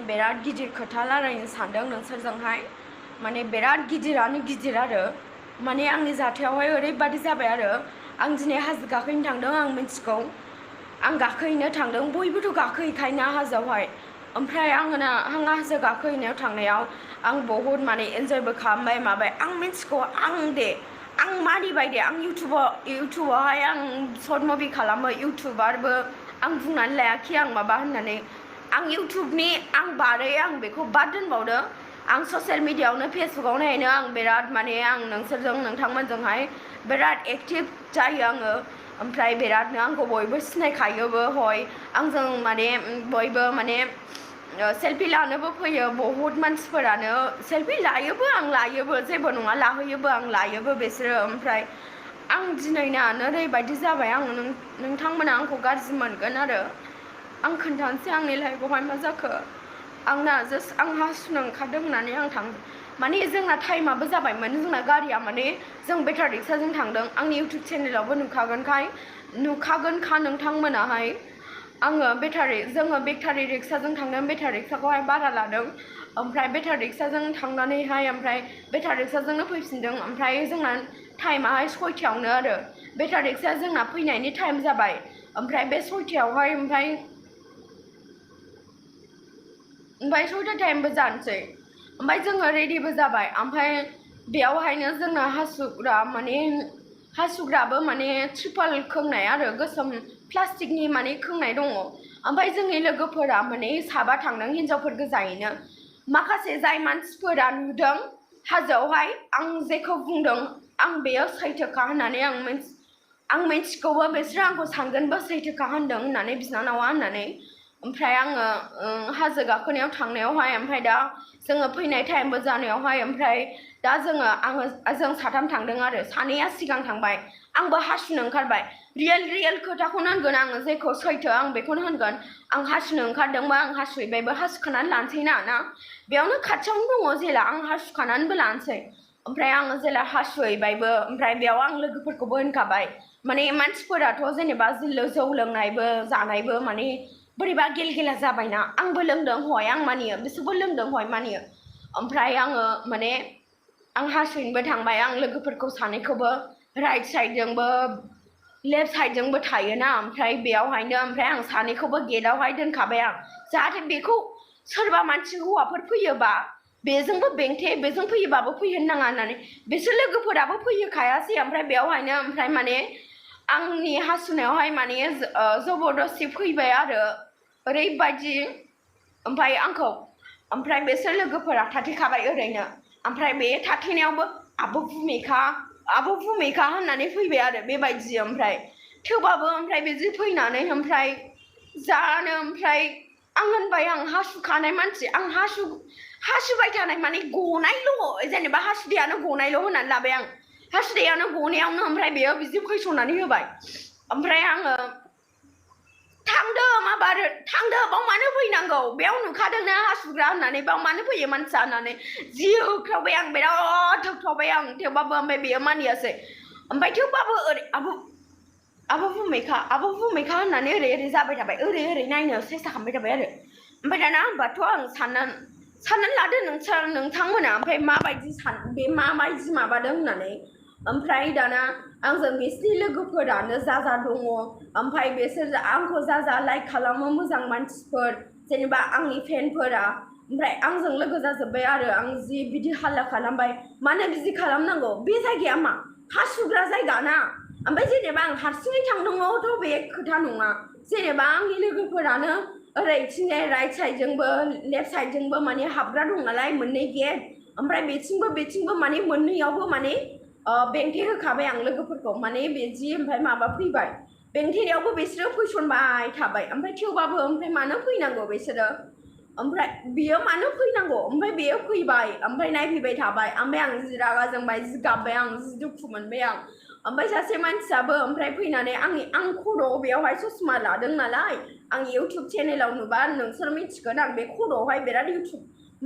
बिराद गिदिर खोथा रायलायनो सानदों नोंसोरजोंहाय माने बिराद गिदिरानो गिदिर आरो माने आंनि जाथायावहाय ओरैबादि जाबाय आरो आं दिनै हाजो गाखोहैनो थांदों आं मिथिगौ आं गाखोहैनो थांदों बयबोथ' गाखोहैखायोना हाजोआवहाय ओमफ्राय आं हाजो गाखोहैनायाव थांनायाव आं बहुद माने एन्जयबो खालामबाय माबाय आं मिथिगौ आं मानिबाय दे आं इउटुबावहाय आं सर्ट मुभि खालामो इउटुबारबो आं बुंनानै लायाखै आं माबा होननानै आं इउटुबनि आं बारै आं बेखौ बाद दोनबावदो आं ससियेल मिडियाआवनो फेसबुकआवनो नायनो आं बिराद माने आं नोंसोरजों नोंथांमोनजोंहाय बिराद एक्टिभ जायो आङो ओमफ्राय बिरादनो आंखौ बयबो सिनायखायोबो हय आंजों माने बयबो माने सेल्फि लानोबो फैयो बहुत मानसिफोरानो सेल्फि लायोबो आं लायोबो जेबो नङा लाहोयोबो आं लायोबो बिसोरो ओमफ्राय आं दिनैना ओरैबायदि जाबाय आं नोंथांमोना आंखौ गाज्रि मोनगोन आरो आं खोन्थानोसै आंनि लाइफआवहाय मा जाखो आंना जास्ट आं हासुनो ओंखारदों होननानै आं थांदों माने जोंना टाइमाबो जाबायमोन जोंना गारिया माने जों बेटारि रिक्साजों थांदों आंनि इउटुब चेनेलावबो नुखागोनखा नोंथांमोनाहाय आङो जोङो बेटारि रिक्साजों थांदों बेटारि रिक्साखौहाय भारा लादों ओमफ्राय बेटारि रिक्साजों थांनानैहाय ओमफ्राय बेटारि रिक्साजोंनो फैफिनदों ओमफ्राय जोंना टाइमाहाय 6टायावनो आरो बेटारि रिक्साया जोंना फैनायनि टाइम जाबाय ओमफ्राय बे 6टायावहाय ओमफ्राय 6टा टाइमबो जानोसै ओमफ्राय जोङो रेडिबो जाबाय ओमफ्राय बेयावहायनो जोंना हासुग्राबो माने ट्रिपल खोंनाय आरो गोसोम प्लास्टिकनि माने खोंनाय दङ ओमफ्राय जोंनि लोगोफोरा माने साबा थांदों हिनजावफोर गोजायैनो माखासे जाय मानसिफोरा नुदों हाजोआवहाय आं जेखौ बुंदों आं बेयो सैथोखा होननानै आं मिथिगौबो बिसोरो आंखौ सानगोनबो सैथोखा होननानै बिनानावा होननानै ओमफ्राय आङो हाजो गाखोनायाव थांनायावहाय ओमफ्राय दा जोङो फैनाय टाइमबो जानायावहाय ओमफ्राय दा जों साथाम थांदों आरो सानैया सिगां थांबाय आंबो हासुनो ओंखारबाय रियेल खोथाखौनो होनगोन आङो जेखौ सैथो आं बेखौनो होनगोन आं हासुनो ओंखारदोंबा आं हासुहैबायबो हासुखानानै लानोसै ना बेयावनो खाथियावनो दङ जेला आं हासुखानानैबो लानोसै ओमफ्राय आङो जेला हासुहैबायबो ओमफ्राय बेयाव आं लोगोफोरखौबो होनखाबाय माने मानसिफोराथ' जेनेबा जौ लोंनायबो जानायबो माने बोरैबा गेलगेला जाबायना आंबो लोंदों हय आं मानियो बिसोरबो लोंदों हय मानियो ओमफ्राय आङो माने आं हासुनोबो थांबाय आं लोगोफोरखौ सानैखौबो राइट साइडजोंबो लेफ्ट साइडजोंबो थायोना ओमफ्राय बेयावहायनो ओमफ्राय आं सानैखौबो गेटआवहाय दोनखाबाय आं जाहाथे बेखौ सोरबा मानसि हौवाफोर फैयोबा बेजोंबो बेजों फैयोबाबो फैहोनो नाङा होननानै बिसोर लोगोफोराबो फैयोखायासै ओमफ्राय बेयावहायनो ओमफ्राय माने आंनि हासुनायावहाय माने जबरदस्ति फैबाय आरो ओरैबायदि ओमफ्राय आंखौ ओमफ्राय बिसोर लोगोफोरा थाथेखाबाय ओरैनो ओमफ्राय बे थाथेनायावबो आब' भुमिका होननानै फैबाय आरो बेबायदि ओमफ्राय थेवबाबो ओमफ्राय बिदि फैनानै ओमफ्राय जानो ओमफ्राय आं होनबाय आं हासुखानाय मानसि आं हासुबाय थानाय माने गनायल' जेनेबा हासुदैयानो गनायल' होननानै लाबाय आं हासुदैयानो गनायावनो ओमफ्राय बेयो बिदि फैसननानै होबाय ओमफ्राय आङो थांदो बाव मानो फैनांगौ बेयाव नुखादोंना हासुग्रा होननानै बाव मानो फैयो मानसिया होननानै जि होख्रावबाय आं बिराद होख्रावबाय आं थेवबाबो ओमफ्राय बेयो मानियासै ओमफ्राय थेवबाबो ओरै आब' भुमिका होननानै ओरै जाबाय थाबाय ओरै नायनो सेस्था खालामबाय थाबाय आरो ओमफ्राय दाना होनबाथ' आं साननानै लादो नोंथांमोना ओमफ्राय माबायदि माबादों होननानै ओमफ्राय दाना आंजों बिसिनि लोगोफोरानो जा दङ ओमफ्राय बिसोर आंखौ जा लाइक खालामो मोजां मानसिफोर जेनेबा आंनि फेनफोरा ओमफ्राय आंजों लोगो जाजोब्बाय आरो आं जि बिदि हाल्ला खालामबाय मानो बिदि खालामनांगौ बे जायगाया मा हासुग्रा जायगा ना ओमफ्राय जेनेबा आं हारसिङै थांदोंबाथ' बे खोथा नङा जेनेबा आंनि लोगोफोरानो ओरैथिंजाय राइट साइडजोंबो लेफ्ट साइडजोंबो माने हाबग्रा दं नालाय मोननै गेट ओमफ्राय बेथिंबो माने मोननैयावबो माने बेंथे होखाबाय आं लोगोफोरखौ माने बिदि ओमफ्राय माबा फैबाय बेंथेनायावबो बिसोरो फैसनबाय थाबाय ओमफ्राय थेवबाबो ओमफ्राय मानो फैनांगौ बिसोरो ओमफ्राय बियो मानो फैनांगौ ओमफ्राय बेयो फैबाय ओमफ्राय नायफैबाय थाबाय ओमफ्राय आं जि रागा जोंबाय जि गाबबाय आं जि दुखु मोनबाय आं ओमफ्राय सासे मानसियाबो ओमफ्राय फैनानै आं खर'आव बेयावहाय ससमा लादों नालाय आं इउटुब चेनेलाव नुबा नोंसोर मिथिगोन आं बे खर'आवहाय बिराद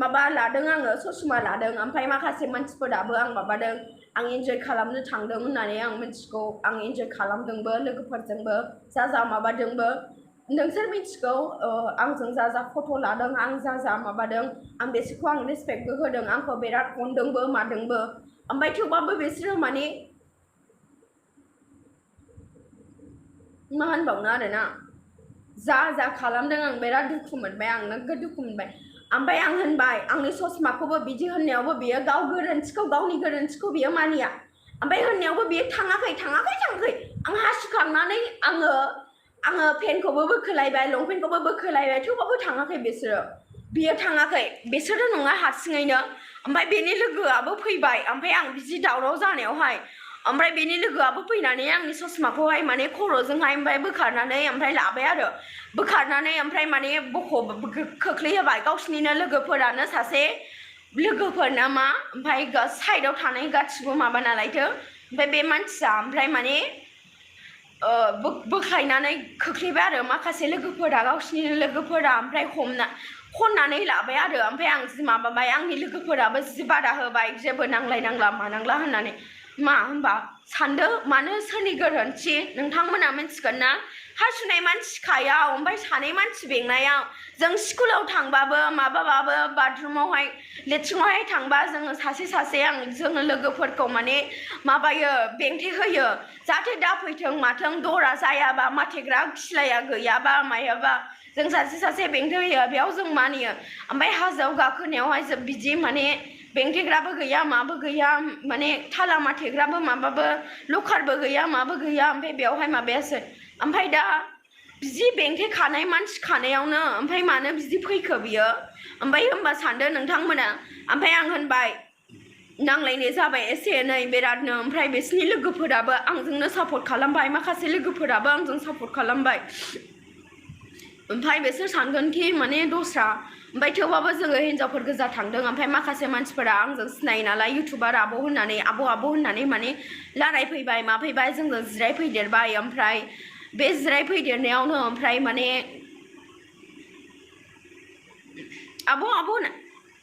माबा लादों आङो ससमा लादों ओमफ्राय माखासे मानसिफोराबो आं माबादों आं इन्जय खालामनो थांदों होननानै आं मिथिगौ आं इन्जय खालामदोंबो लोगोफोरजोंबो जा माबादोंबो नोंसोर मिथिगौ आंजों जा जा फट' लादों आं जा जा माबादों आं बिसोरखौ आं रेसपेक्टबो होदों आंखौ बिराद अनदोंबो मादोंबो ओमफ्राय थेवबाबो बिसोरो माने मा होनबावनो आरोना जा जा खालामदों आं बिराद दुखु मोनबाय आं नोगोद दुखु मोनबाय ओमफ्राय आं होनबाय आंनि ससमाखौबो बिदि होननायावबो बियो गावनि गोरोन्थिखौ बियो मानिया ओमफ्राय होननायावबो बियो थाङाखै आं हासुखांनानै आङो पेनखौबो बोखोलायबाय लंपेन्टखौबो बोखोलायबाय थेवबाबो थाङाखै बियो थाङाखै बिसोरो नङा हारसिङैनो ओमफ्राय बेनि लोगोआबो फैबाय ओमफ्राय आं बिदि दावराव जानायावहाय ओमफ्राय बेनि लोगोआबो फैनानै आंनि ससमाखौहाय माने खर'जोंहाय ओमफ्राय बोखारनानै ओमफ्राय लाबाय आरो बोखारनानै ओमफ्राय माने खोख्लैहोबाय गावसिनिनो लोगोफोरानो सासे लोगोफोर ना मा ओमफ्राय साइडआव थानाय गासिबो माबा नालायथो ओमफ्राय बे मानसिया ओमफ्राय माने बोख्लायनानै खोख्लैबाय आरो माखासे लोगोफोरा गावसिनि लोगोफोरा ओमफ्राय खननानै लाबाय आरो ओमफ्राय आं जि माबाबाय आंनि लोगोफोराबो जि बादा होबाय जेबो नांलायनांला मानांला होननानै मा होनबा सानदो मानो सोरनि गोरोन्थि नोंथांमोना मिथिगोन ना हासुनाय मानसि खायाव ओमफ्राय सानै मानसि बेंनायाव जों स्कुलाव थांबाबो माबाबाबो बाथरुमावहाय लेट्रिनावहाय थांबा जोङो सासे जोङो लोगोफोरखौ माने माबायो बेंथे होयो जाहाथे दा फैथों माथों दरा जायाबा माथेग्रा खिलाया गैयाबा मायाबा जों सासे बेंथे होयो बेयाव जों मानियो ओमफ्राय हाजोआव गाखोनायावहाय जों बिदि माने बेंथेग्राबो गैया माबो गैया माने थाला माथेग्राबो माबाबो लकारबो गैया माबो गैया ओमफ्राय बेयावहाय माबायासै ओमफ्राय दा बिदि बेंथे खानाय मानसि खानायावनो ओमफ्राय मानो बिदि फैखो बियो ओमफ्राय होनबा सानदो नोंथांमोना ओमफ्राय आं होनबाय नांलायनाय जाबाय एसे एनै बिरादनो ओमफ्राय बिसोरनि लोगोफोराबो आंजोंनो सापर्ट खालामबाय माखासे लोगोफोराबो आंजों सापर्ट खालामबाय ओमफ्राय बिसोर सानगोनखि माने दस्रा ओमफ्राय थेवबाबो जोङो हिनजावफोर गोजा थांदों ओमफ्राय माखासे मानसिफोरा आंजों सिनायो नालाय इउटुबार आब' होननानै माने रायलायफैबाय माफैबाय जोंजों जिरायफैदेरबाय ओमफ्राय बे जिरायफैदेरनायावनो ओमफ्राय माने आब'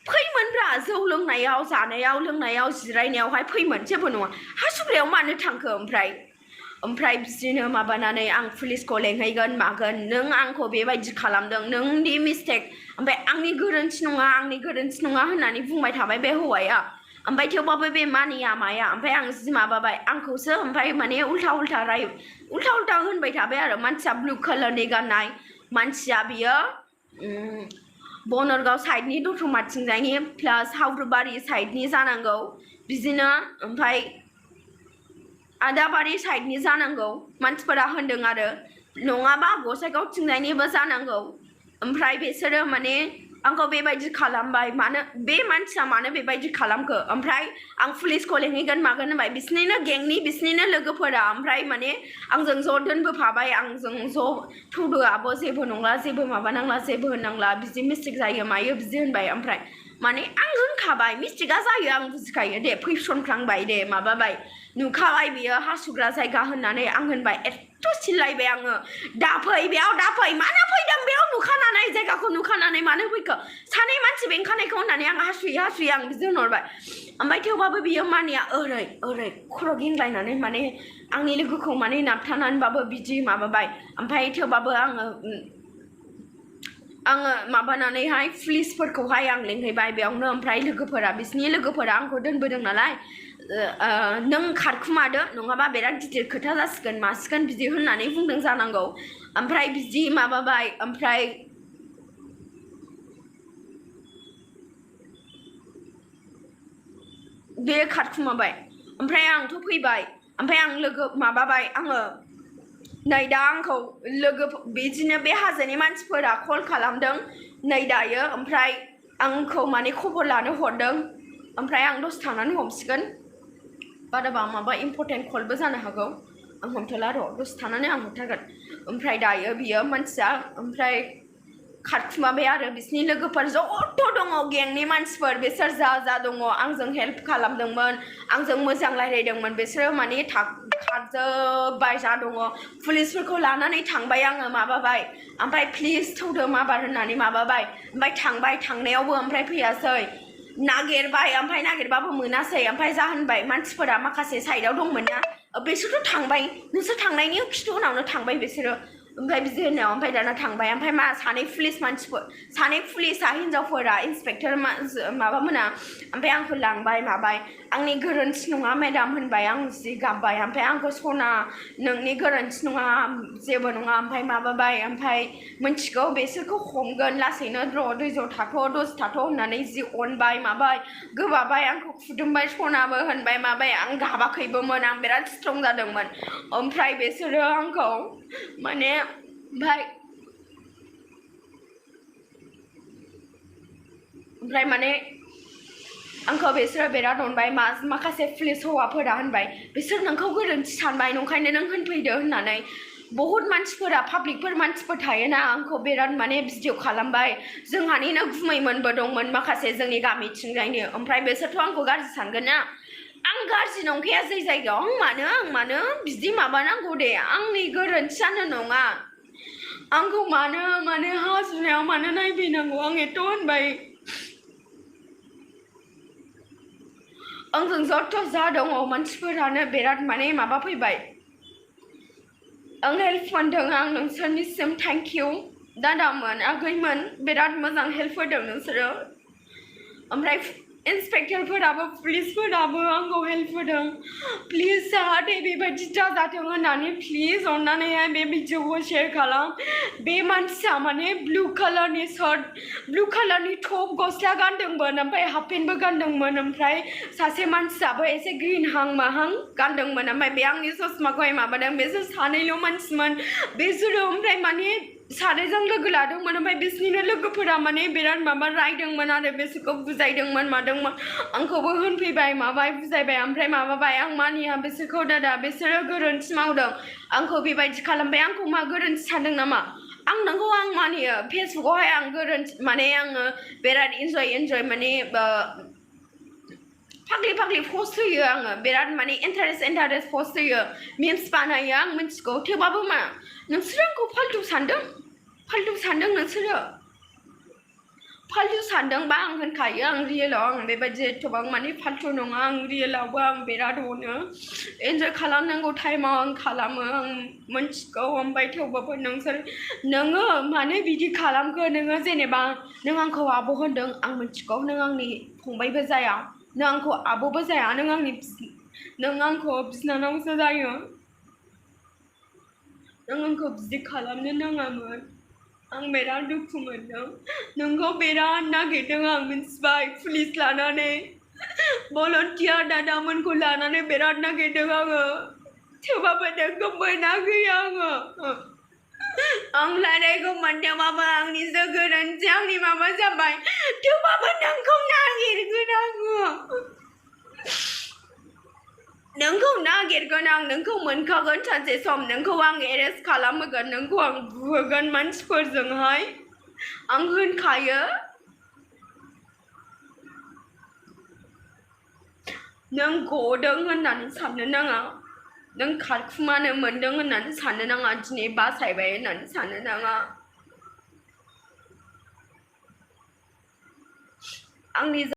फैमोनब्रा जौ लोंनायाव जानायाव लोंनायाव जिरायनायावहाय फैमोन जेबो नङा हासुग्रायाव मानो थांखो ओमफ्राय बिदिनो माबानानै आं पुलिसखौ लेंहैगोन मागोन नों आंखौ बेबायदि खालामदों नोंनि मिस्टेक ओमफ्राय आंनि गोरोन्थि नङा होननानै बुंबाय थाबाय बे हौवाया ओमफ्राय थेवबाबो बे मानिया माया ओमफ्राय आं जि माबाबाय आंखौसो ओमफ्राय माने उल्था होनबाय थाबाय आरो मानसिया ब्लु कालारनि गाननाय मानसिया बियो बनरगाव साइडनि दतमाथिंजायनि प्लास हावरबारि साइडनि जानांगौ बिदिनो ओमफ्राय आदाबारि साइडनि जानांगौ मानसिफोरा होनदों आरो नङाबा गसाइगावथिंजायनिबो जानांगौ ओमफ्राय बिसोरो माने आंखौ बेबायदि खालामबाय मानो बे मानसिया मानो बेबायदि खालामखो ओमफ्राय आं पुलिसखौ लेंहैगोन मागोन होनबाय बिसोरनिनो गेंनि बिसोरनिनो लोगोफोरा ओमफ्राय माने आंजों ज' दोनबोफाबाय आंजों ज' थौदो आब' जेबो नंला जेबो माबानांला जेबो होननांला बिदि मिस्टेक जायो मायो बिदि होनबाय ओमफ्राय माने आं होनखाबाय मिस्टेकआ जायो आं बुजिखायो दे फैसनफ्लांबाय दे माबाबाय नुखाबाय बियो हासुग्रा जायगा होननानै आं होनबाय एथ' सिल्लायबाय आङो बेयाव दाफै मानो फैदों बेयाव नुखानानै जायगाखौ नुखानानै मानो फैखो सानै मानसि बेंखानायखौ होननानै आं हासुयै आं बिदि होनहरबाय ओमफ्राय थेवबाबो बियो मानिया ओरै खर' गिंग्लायनानै माने आंनि लोगोखौ माने नाबथानानैबाबो बिदि माबाबाय ओमफ्राय थेवबाबो आङो माबानानैहाय पुलिसफोरखौहाय आं लेंहैबाय बेयावनो ओमफ्राय बिसिनि लोगोफोरा आंखौ दोनबोदों नालाय नों खारखुमादो नङाबा बिराद गिदिर खोथा जासिगोन मासिगोन बिदि होननानै बुंदों जानांगौ ओमफ्राय बिदि माबाबाय ओमफ्राय बे खारखुमाबाय ओमफ्राय आंथ' फैबाय ओमफ्राय आं माबाबाय आङो नै दा आंखौ बिदिनो बे हाजोनि मानसिफोरा कल खालामदों नै दायो ओमफ्राय आंखौ माने खबर लानो हरदों ओमफ्राय आं दसे थानानै हमसिगोन बाराबा माबा इम्परटेन्ट कलबो जानो हागौ आं हमथ'ला र' दसे थानानै आं हरथारगोन ओमफ्राय दायो बियो मानसिया ओमफ्राय खारखुमाबाय आरो बिसिनि लोगोफोर ज'थ' दङ गेंनि मानसिफोर बिसोर जा दङ आंजों हेल्प खालामदोंमोन आंजों मोजां रायलायदोंमोन बिसोरो माने खारजोब्बाय जा दङ पुलिसफोरखौ लानानै थांबाय आङो माबाबाय ओमफ्राय प्लिज थौदो माबार होननानै माबाबाय ओमफ्राय थांबाय थांनायावबो ओमफ्राय फैयासै नागिरबाय ओमफ्राय नागिरबाबो मोनासै ओमफ्राय जाहोनबाय मानसिफोरा माखासे साइडआव दंमोन ना बिसोरथ' थांबाय नोंसोर थांनायनि खिथु उनावनो थांबाय बिसोरो ओमफ्राय बिदि होननायाव ओमफ्राय दाना थांबाय ओमफ्राय मा सानै पुलिसा हिनजावफोरा इन्सपेक्टर माबा मोना ओमफ्राय आंखौ लांबाय माबाय आंनि गोरोन्थि नङा मेडाम होनबाय आं जि गाबबाय ओमफ्राय आंखौ सना नोंनि गोरोन्थि नङा जेबो नङा ओमफ्राय माबाबाय ओमफ्राय मिन्थिगौ बेसोरखौ हमगोन लासैनो दैज' थाथ' दसे थाथ' होननानै जि अनबाय माबाय गोबाबाय आंखौ खुदुमबाय सनाबो होनबाय माबाय आं गाबाखैबोमोन आं बिराद स्ट्रं जादोंमोन ओमफ्राय बिसोरो आंखौ माने ओमफ्राय माने आंखौ बिसोरो बिराद अनबाय माखासे पुलिस हौवाफोरा होनबाय बिसोर नोंखौ गोरोन्थि सानबाय नंखायनो नों होनफैदो होननानै बहुत मानसिफोरा पाब्लिकफोर मानसिफोर थायोना आंखौ बिराद माने भिडिअ खालामबाय जोंहानिनो गुमैमोनबो दंमोन माखासे जोंनि गामिथिंजायनि ओमफ्राय बिसोरथ' आंखौ गाज्रि सानगोन ना आं गाज्रि नंखाया जै जायगायाव आं मानो बिदि माबानांगौ दे आंनि गोरोन्थियानो नङा आंखौ मानो हासुनायाव मानो नायफैनांगौ आं एथ' होनबाय आंजों जथ' जा दङ मानसिफोरानो बिराद माने माबा फैबाय आं हेल्प मोनदों आं नोंसोरनिसिम थेंक इउ दादामोन आगैमोन बिराद मोजां हेल्प होदों नोंसोरो ओमफ्राय इन्सपेक्टरफोराबो पुलिसफोराबो आंखौ हेल्प होदों प्लिज जाहाथे बेबायदि दाजाथों होननानै प्लिज अननानैहाय बे भिडिअखौ शेयार खालाम बे मानसिया माने ब्लु कालारनि शार्ट ब्लु कालारनि टप गस्ला गानदोंमोन ओमफ्राय हाफ पेन्टबो गानदोंमोन ओमफ्राय सासे मानसियाबो एसे ग्रीन हां माहां गानदोंमोन ओमफ्राय बे आंनि ससमाखौहाय माबादों बिसोर सानैल' मानसिमोन बिसोरो ओमफ्राय माने सानैजों लोगो लादोंमोन ओमफ्राय बिसोरनिनो लोगोफोरा माने बिराद माबा रायदोंमोन आरो बिसोरखौ बुजायदोंमोन मादोंमोन आंखौबो होनफैबाय माबाय बुजायबाय ओमफ्राय माबाबाय आं मानिया बिसोरखौ दादा बिसोरो गोरोन्थि मावदों आंखौ बेबायदि खालामबाय आंखौ मा गोरोन्थि सानदों नामा आं नोंखौ आं मानियो फेसबुकआवहाय आं गोरोन्थि माने आङो बिराद इन्जय माने फाग्लि पस्ट होयो आङो बिराद माने इन्टारेस्ट पस्ट होयो मिम्स बानायो आं मिन्थिगौ थेवबाबो मा नोंसोरो आंखौ फाल्तु सानदों नोंसोरो फाल्तु सानदोंबा आं होनखायो आं रियेलाव आं बेबायदि एथबां माने फाल्तु नङा आं रियेलावबो आं बिराद अनो इन्जय खालामनांगौ टाइमाव आं खालामो आं मिन्थिगौ ओमफ्राय थेवबाबो नोङो मानो बिदि खालामखो नोङो जेनेबा नों आंखौ आब' होनदों आं मिन्थिगौ नों आंनि फंबायबो जाया नों आंखौ आब'बो जाया नों आंखौ बिनानावसो जायो नों आंखौ बिदि खालामनो नाङामोन आं बिराद दुखु मोनदों नोंखौ बिराद नागिरदों आं मिन्थिबाय पुलिस लानानै भलन्टियार दादामोनखौ लानानै बिराद नागिरदों आङो थेवबाबो नोंखौ मोनाखै आङो आं लायनायखौ मोनदोंबाबो आंनिसो गोरोन्थि आंनि माबा जाबाय थेवबाबो नोंखौ नागिरगोन आङो नोंखौ मोनखागोन सानसे सम नोंखौ आं एरेस्ट खालामहोगोन नोंखौ आं बुहोगोन मानसिफोरजोंहाय आं होनखायो नों गदों होननानै साननो नाङा नों खारखुमानो मोनदों होननानै साननो नाङा दिनै बासायबाय होननानै साननो नाङा आंनि